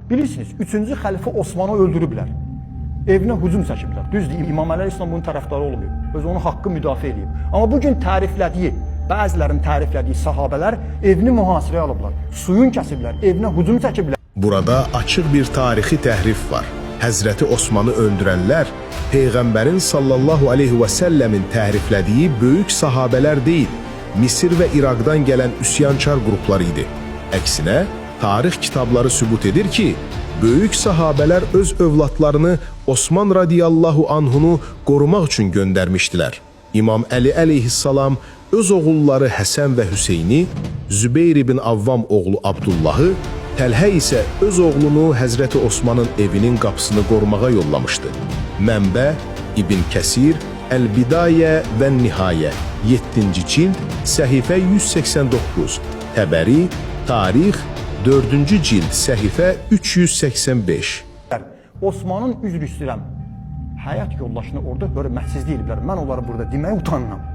Bilirsiniz, 3-cü xəlifə Osmanı öldürüblər. Evinə hücum çəkiblər. Düzdür, İmam Əli əleyhissalam bunun tərəfdarı olmayıb. Öz onun haqqı müdafiə eləyib. Amma bu gün təriflədiyi, bəzilərinin təriflədiyi sahabələr evini mühasirəyə alıblar. Suyun kəsiblər, evinə hücum çəkiblər. Burada açıq bir tarixi təhrif var. Həzrəti Osmanı öldürənlər Peyğəmbərin sallallahu aleyhi və səlləmin təhriflədiyi böyük sahabələr deyil, Misir və İraqdan gələn üsyankar qruplar idi. Əksinə, tarix kitabları sübut edir ki, böyük sahabələr öz övladlarını Osman radiyallahu anhunu qorumaq üçün göndərmişdilər. İmam Əli əleyhissalam öz oğulları Həsən və Hüseyni, Zübeyir ibn Avvam oğlu Abdullahı, Təlhə isə öz oğlunu Həzrəti Osmanın evinin qapısını qorumağa yollamışdı. Mənbə İbn Kəsir, Əl-Bidayə və Nihayə 7-ci cild, səhifə 189, Təbəri, Tarix 4-cü cild, səhifə 385. Osmanın, üzr istəyirəm, həyat yoldaşını orada hörmətsizlik eləyiblər. Mən onları burada deməyə utanıram.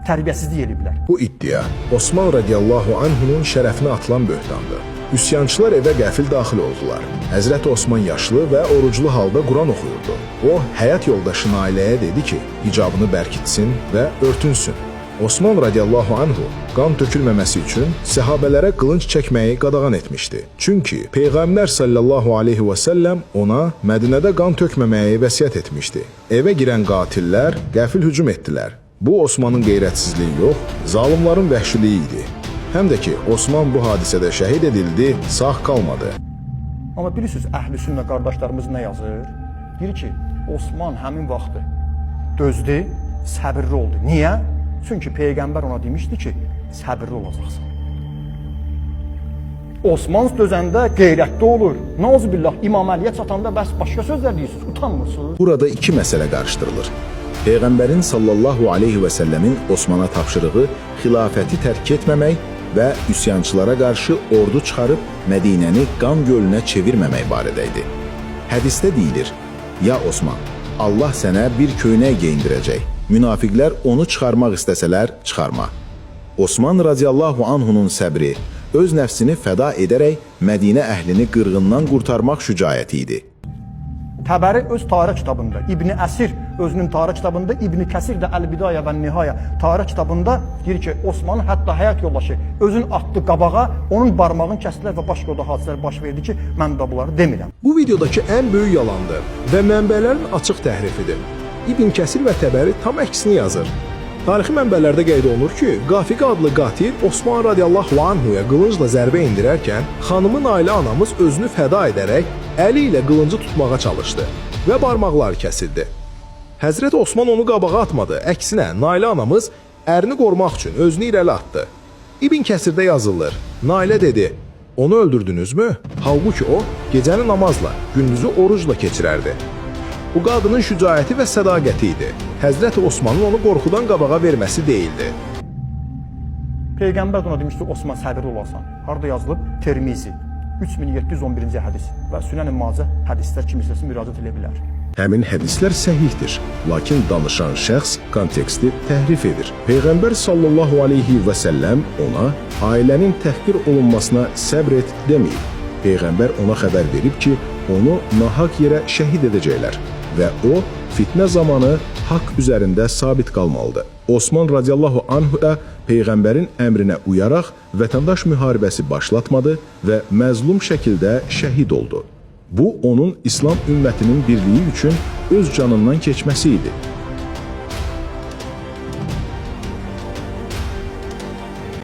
Tərbiyəsizlik eləyiblər. Bu iddia Osman radiyallahu anhunun şərəfinə atılan böhtandır. Üsyançılar evə qəfil daxil oldular. Həzrəti Osman yaşlı və oruclu halda Quran oxuyurdu. O, həyat yoldaşı Nailəyə dedi ki, hicabını bərkitsin və örtünsün. Osman radiyallahu anhu qan tökülməməsi üçün səhabələrə qılınc çəkməyi qadağan etmişdi. Çünki Peyğəmbər sallallahu aleyhi və səlləm ona Mədinədə qan tökməməyi vəsiyyət etmişdi. Evə girən qatillər qəfil hücum etdilər. Bu Osmanın qeyrətsizliyi yox, zalımların vəhşiliyi idi. Həm də ki, Osman bu hadisədə şəhid edildi, sağ qalmadı. Amma bilirsiniz, əhl-i sünnə qardaşlarımız nə yazır? Deyir ki, Osman həmin vaxtı dözdü, səbirli oldu. Niyə? Çünki Peyğəmbər ona demişdi ki, səbirli olacaqsan. Osman dözəndə qeyrətli olur. Nauzubillah, İmam Əliyə çatanda bəs başqa sözlər deyirsiniz, utanmırsınız. Burada iki məsələ qarışdırılır. Peyğəmbərin sallallahu aleyhi və səlləmin Osmana tapşırığı xilafəti tərk etməmək və üsyançılara qarşı ordu çıxarıb Mədinəni qan gölünə çevirməmək barədə idi. Hədisdə deyilir: "Ya Osman, Allah sənə bir köynək geyindirəcək. Münafiqlər onu çıxarmaq istəsələr, çıxarma." Osman radiyallahu anhunun səbri öz nəfsini fəda edərək Mədinə əhlini qırğından qurtarmaq şücaəti idi. Təbəri öz tarix kitabında, İbni Əsir özünün tarix kitabında, İbni Kəsir də Əl-Bidayə və Nihayə tarix kitabında deyir ki, Osmanın hətta həyat yoldaşı özün atdı qabağa, onun barmağını kəsdilər və başqa da hadisələr baş verdi ki, mən də bunları demirəm. Bu videodakı ən böyük yalandır və mənbələrin açıq təhrifidir. İbn Kəsir və Təbəri tam əksini yazır. Tarixi mənbələrdə qeyd olunur ki, Qafiqə adlı qatil Osman radiyallahu anhuya qılıncla zərbə endirərkən xanımı Nailə anamız özünü fəda edərək əli ilə qılıncı tutmağa çalışdı və barmaqları kəsildi. Həzrət Osman onu qabağa atmadı. Əksinə Nailə anamız ərini qorumaq üçün özünü irəli atdı. İbn Kəsirdə yazılır. Nailə dedi: "Onu öldürdünüzmü?" Halbuki o gecəni namazla, gündüzü orucla keçirərdi. Bu qadının şücaəti və sədaqəti idi. Həzrəti Osmanın onu qorxudan qabağa verməsi deyildi. Peyğəmbər də ona demişdi, Osman səbirli olasan. Harda yazılıb? Termizi 3711-ci hədis və Sünən-i Macə hədislər kim istəsin müraciət edə bilər. Həmin hədislər səhihdir, lakin danışan şəxs konteksti təhrif edir. Peyğəmbər sallallahu aleyhi və səlləm ona ailənin təhqir olunmasına səbr et deməyib. Peyğəmbər ona xəbər verib ki, onu nahaq yerə şəhid edəcəklər və o fitnə zamanı haqq üzərində sabit qalmalıdır. Osman radiyallahu anhu da peyğəmbərin əmrinə uyaraq vətəndaş müharibəsi başlatmadı və məzlum şəkildə şəhid oldu. Bu onun İslam ümmətinin birliyi üçün öz canından keçməsi idi.